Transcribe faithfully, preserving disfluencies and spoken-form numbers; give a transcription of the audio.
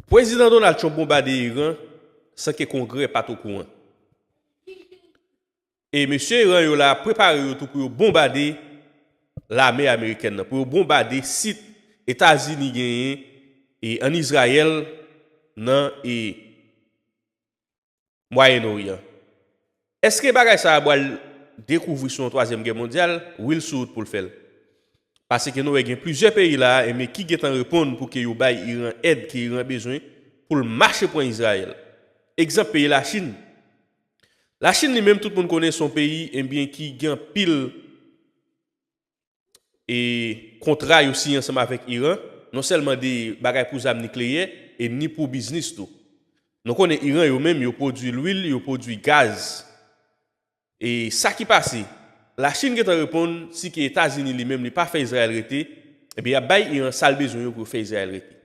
Prezidan Donald Trump bonbade Iran san ke Kongrè pa t okouran. E mesye Iran yo la prepare yo tou pou yo bonbade lame amerikèn nan, pou yo bonbade sit Etazini genyen e ann Izrayèl nan e Mwayen Oryan. Èske bagay sa a pral dekouvri sou yon twazyèm gè mondyal? Wi, l sou wout pou l fè l. Paske nou wè gen plizyè peyi la a, enben, ki gentan reponn pou ke yo bay Iran èd ke Iran bezwen pou l mache pran Izrayèl. Egzanp, peyi Lachin. Lachin li menm, tout moun konnen se yon peyi, enben, ki gen anpil e kontra yo siyen ansanm avèk Iran, non sèlman de bagay pou zam nikleyè, e ni pou biznis tou. Nou konnen Iran yo menm, yo pwodui lwil, yo pwodui gaz. E sa ki pase, Lachin gentan reponn, si ke Etazini li menm li pa fè Izrayèl rete, ebyen y ap bay Iran sa l bezwen yo pou yo fè Izrayèl rete.